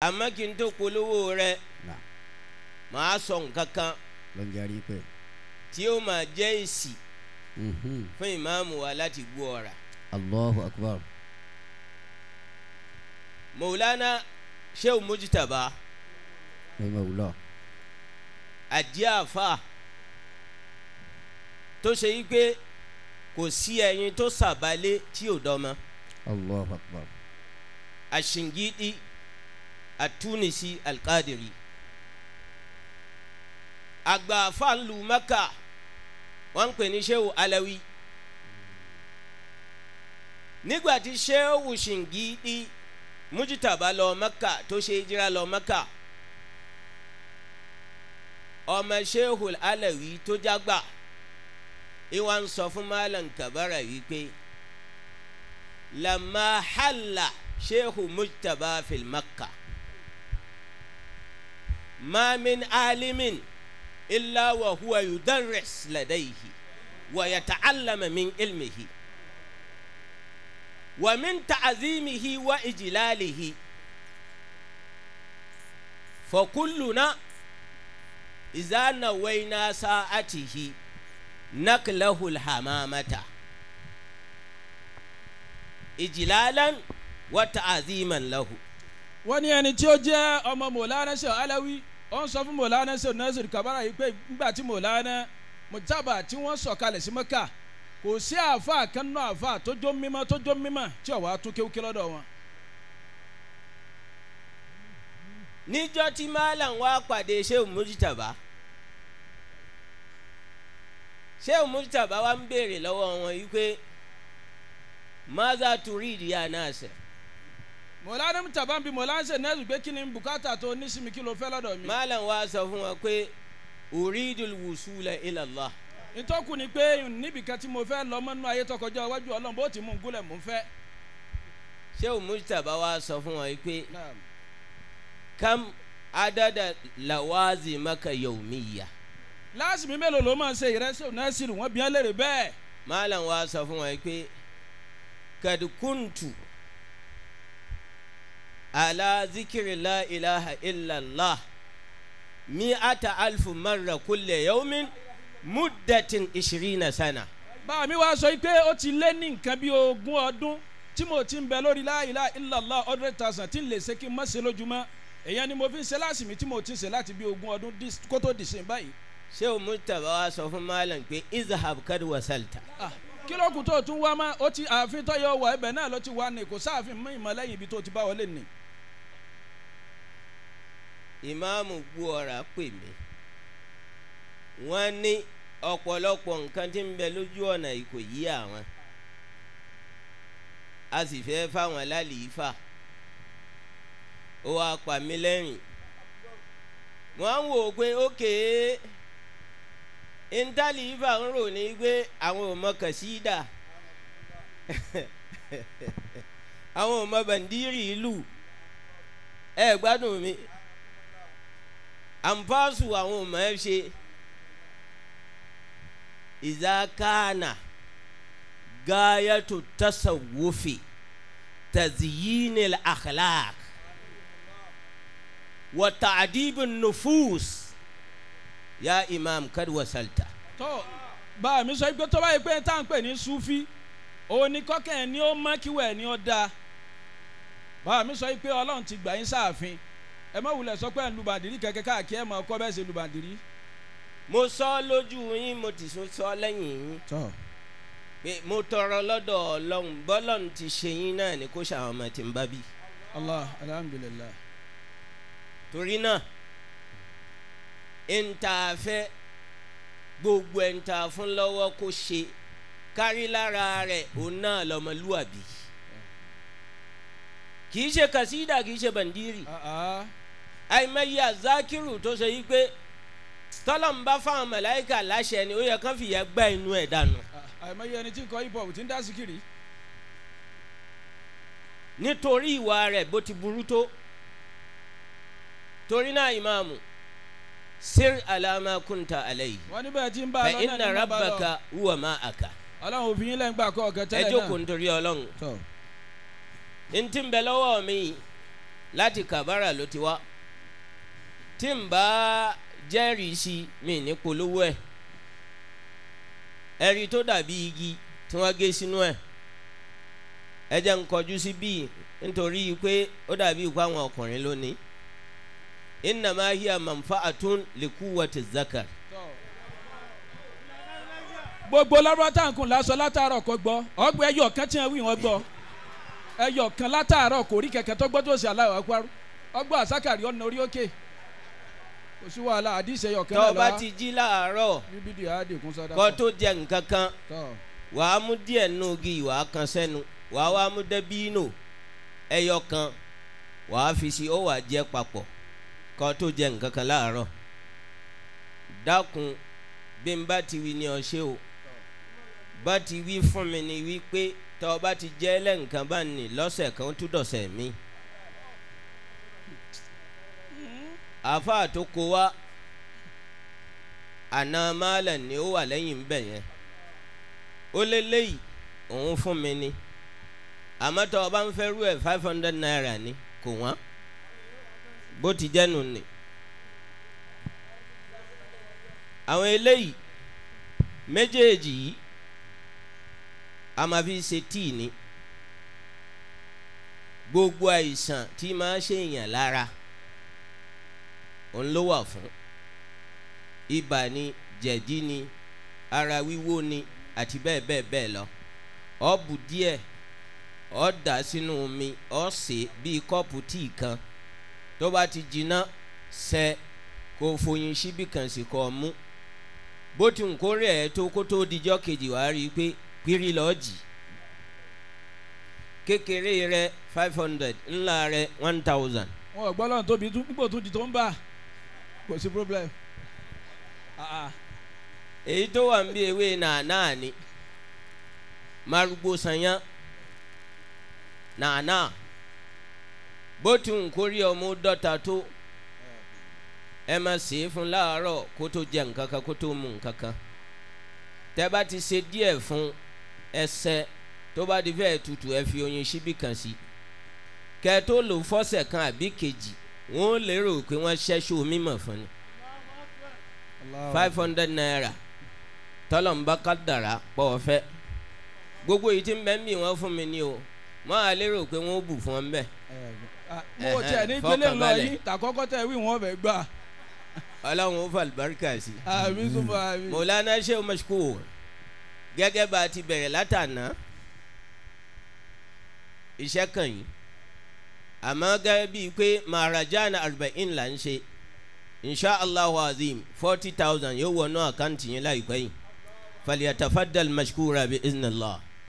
Àmọ́ kí n tó polówó rẹ̀, màá sọ nǹkan kan ló ń jẹ́rìí pé tí ó máa jẹ́ èsì fún ìmáàmù wa láti gbọ́ ọ̀rà. Allahu Akbar. Maulana Shehu Mujtaba Rahimahullah. Àdí àfa tó ṣe yí pé kò sí ẹyin tó sàbálẹ̀ tí ò dọ́mọ. Allahu Akbar. Ashingidi Atunisi Alqadiri àgbà àfa ńlu Mẹ́kà wọ́n ń pè ní Shehu Alawi. Nígbà tí Shehu Shingidi Mujtaba lọ Mẹ́kà tó ṣe hijira lọ Mẹ́kà, ọmọ Shehu Alawi tó jágbà ìwà ń sọ fún Malam Kabara wípé lamma halla Shehu Mujtaba fil Makka ma min alimin illa wa huwa yudarris ladayhi wa yata'allama min ilmihi wa min ta'zimihi wa ijlalihi fa kulluna idha nawayna sa'atihi naklahu alhamamata ijlalan wa ta'ziman lahu. Wọ́n ní ẹni tí ó jẹ́ ọmọ Mọ̀lánà Shehu Alawi ó ń sọ fún Mọ̀lánà Shehu Nasir Kabara yìí pé nígbà tí Mọ̀lánà Mujtaba tí wọ́n sọ̀kalẹ̀ sí Mẹ́kà kò sí àáfàá kan náà àáfàá tó jó mímọ́ tó jó mímọ́ tí ó wá tún kéwúké lọ́dọ̀ wọn. Níjọ́ tí Malam wá pàdé Shehu Mujtaba, Shehu Mujtaba wá ń béèrè lọ́wọ́ wọn yìí pé maza turidi ya Nasir. Mọ̀lánà Mujtaba ń bi Mọ̀lánà Shehu Nasir pé kí ni bùkátà tó ní sí mi, kí ló fẹ́ lọ́dọ̀ mi. Malam wá sọ fún wọn pé uridul wusula ila Allah. Ìtọ́kù ni pé níbi kan tí mo fẹ́ lọ mọ́nú ayé tó kọjá iwájú Ọlọ́run bó ti mú un gúnlẹ̀ mò ń fẹ́. Shehu Mujtaba wá sọ fún wọn pé kam adada lawazimaka yawmiya. Lásìmí mélòó ló máa ń ṣe ìrẹsì Nasiru wọ́n bí wọ́n léèrè bẹ́ẹ̀. Malam wá sọ fún wọn pé kad kuntu ala zikri la ilaha illallah mi'ata alfu marra kulle yawmin muddatin 20 sana. Bá mi wá sọ pé ó ti lé ní nǹkan bí 20 ọdún tí mo ti ń bẹ lórí la ilaha illallah 100,000 tí n lè ṣe kí n má ṣe lójúmọ́. Èyàn ni mo fi ń ṣe lásìmí tí mo ti ń ṣe láti bí 20 ọdún kó tó dìsìn báyìí. Shehu Mujtaba wá sọ fún Malam pé izhab kad wasalta. Kí ló kù tó tún wá mọ́? Ó ti ààfin tó yọ wọ ibẹ̀ náà ló ti wá ní kò sáàfin mú ìmọ̀ lẹ́yìn ibi tó ti bá wọlé ni. Ìmáàmù Gbóọ̀rà pè mí, wọ́n ní ọ̀pọ̀lọpọ̀ nǹkan tí ń bẹ lójú ọ̀nà kò yí àwọn, a sì fẹ́ fáwọn lálìífà. Ó wá pa mí lẹ́rìn, wọ́n ń wò ó pé ókè ntálìífà ń rò ní pé àwọn ò mọ kàsídà àwọn ò mọ bàndírì ìlú, ẹ gbádùn mi, àǹfààsù àwọn ò mọ ẹ ṣe. Iza kana gayatu tasawufi tazyinil akhlaq wa ta'dibun nufus ya imam kad wasalta. Tó bá mi sọ pé tó bá yẹ pé tá à ń pè ní sufi òun ni kọ́kẹ́ ẹ̀ ní ó mọ́ kíwẹ̀ ẹ̀ ní ó dáa. Bá mi sọ pé Ọlọ́run ti gbà yín sáàfin, ẹ má wulẹ̀ sọ pé ẹ̀ ń lu bàndìrí kẹ̀kẹ́ káàkiri ẹ̀ mọ̀ ọkọ bẹ́ẹ̀ ṣe lu bàndìrí. Mo sọ lójú yín, mo ti sọ lẹ́yìn yín pé mo tọrọ lọ́dọ̀ Ọlọ́run, bọ́lọ́run ti ṣe yín náà ni kó ṣàwọn ọmọ tí ń bá bí. Allah alhamdulillah. Torí náà ń ta fẹ́ gbogbo ẹ̀ ń ta fún lọ́wọ́ kó ṣe kárí lára rẹ̀ òun náà lọ́mọlúwàbí. Kì í ṣe kàsídà, kì í ṣe bàndírì. Àìmọye àzákìrù tó ṣe yí pé tọ́lọ́mù bá fáwọn màláíkà láṣẹ ni ó yẹ kán fìyà gbá inú ẹ̀ dànù. Àìmọye ẹni tí ń kọ hip hop tí ń dá síkìrì. Nítorí ìwà rẹ̀ bó ti burú tó. Torí náà ìmáàmù sir alama kunta alayhi. Wọ́n ní bẹ́ẹ̀ tí ń bá a lọ náà ní fa inna bá a lọ. rabbaka huwa ma'aka. Ọlọ́run òfin yín lẹ́yìn gbà kọ́ ọ̀kẹ́ tẹ́lẹ̀ Ẹ náà. jókòó nítorí Ọlọ́run. Ntí ń bẹ lọ́wọ́ mi Láti Kàbárà ló ti wá. Tí n bá jẹ́rìí sí mi ní polówó ẹ̀. Ẹ̀rí tó dàbí igi tí wọ́n gé sínú ẹ̀. Ẹ jẹ́ n kọjú sí bíi nítorí pé ó dàbí ikú àwọn ọkùnrin lónìí. Innama hiya manfa'atun likuwwati zakar. Gbogbo lọ́rọ́ táǹkùn lásọ látàárọ̀ kò gbọ́ ọgbẹ́ ẹyọ kan tí wọ́n wí wọ́n gbọ́ ẹyọ kan látàárọ̀ kò rí kẹ̀kẹ́ tó gbọ́ tó ṣe aláwọ̀ akwarú ọgbọ́ àsákàrí ọ̀nà orí òkè kò sí wàhálà àdìsẹ́ ẹyọ kan Tó bá ti jí láàárọ̀ kó tó jẹ nǹkan kan wàá mú díẹ̀ nù igi wàá kan sẹ́nu wàá wá mú dẹ́bínò ẹyọ kan wàá fi sí ó wàá jẹ papọ̀ kó tó jẹ nǹkan kan láàárọ̀. Dákun bí n bá ti wí ni ọ ṣe o bá ti wí fún mi ni wípé tó o bá ti jẹ́ lẹ́ǹkan bá ní lọ́sẹ̀ kan tún dọ̀sẹ̀ mi. Àáfàá tó kó wa àná máàlà ni ó wà lẹ́yìn bẹ̀ yẹn ó lé léyìí òun fún mi ni àmọ́ tó o bá ń fẹ́ rú ẹ̀ 500 naira ni kò wọ́n bó ti jẹ́ nù ni. Àwọn eléyìí méjèèjì yìí a máa fi ṣe tíì ní gbogbo àìsàn tí máa ṣe èèyàn lára òun ló wà fún ibà ni jẹ̀dí ni ara wíwó ni àti bẹ́ẹ̀ bẹ́ẹ̀ bẹ́ẹ̀ lọ. Ó bù díẹ̀ ó dà sínú omi ó sè bíi kọ́ọ̀pù tíì kan tó bá ti jiná sẹ kó foyin síbí kan sì kọ́ mú bó ti ń kórè ẹ̀ tó kó tó dijọ́ kejì wàá rí i pé pírí lọ́ọ́ jì kékeré rẹ 500 ńlá rẹ 1000. Wọn ò gbọ́ lọ́nà tóbi tún nígbò tún di tó ń bà kò sí problem. Èyí tó wà ń bí ewé nàánà ni márùgbó sanyá nàánà bó ti ń kórè ọmọ dọ́ta tó ẹ má ṣe é fún láàárọ̀ kó tó jẹ nǹkan kan kó tó mu nǹkan kan tẹ́ bá ti ṣe díẹ̀ fún ẹsẹ̀ tó bá di fẹ́ẹ̀ tutù ẹ fi oyin síbí kan sí kẹ́ tó lò fọ́sẹ̀ kan àbí kejì wọ́n lérò pé wọ́n ṣẹ́ṣó mímọ̀ fún ni 500 naira tọ́lọ̀mbá kádàrá pọ̀ ọ̀fẹ́ gbogbo yìí tí ń bẹ́ ń bì wọ́n fún mi ni o wọ́n á lérò pé wọ́n ó bù fún ọ ń bẹ̀. Mo tiẹ̀ ní gbélé lọ yìí tàkọ́kọ́ tẹ̀ wí wọ́n fẹ́ gbà. Ọlọ́run ó fà àlùbáríkà sí. Àmín súnmọ́ àmín. Mọ̀lánà Sheikh Mashkur gẹ́gẹ́ bá a ti bẹ̀rẹ̀ látàná iṣẹ́ kàn yín àmọ́ gẹ́gẹ́ bíi pé Maharajana Arba'in là ń ṣe insha Allahu azim 40,000 yóò wọnú àkáǹtì yín láìpẹ́ yìí falyatafaddal mashkura bi iznillah.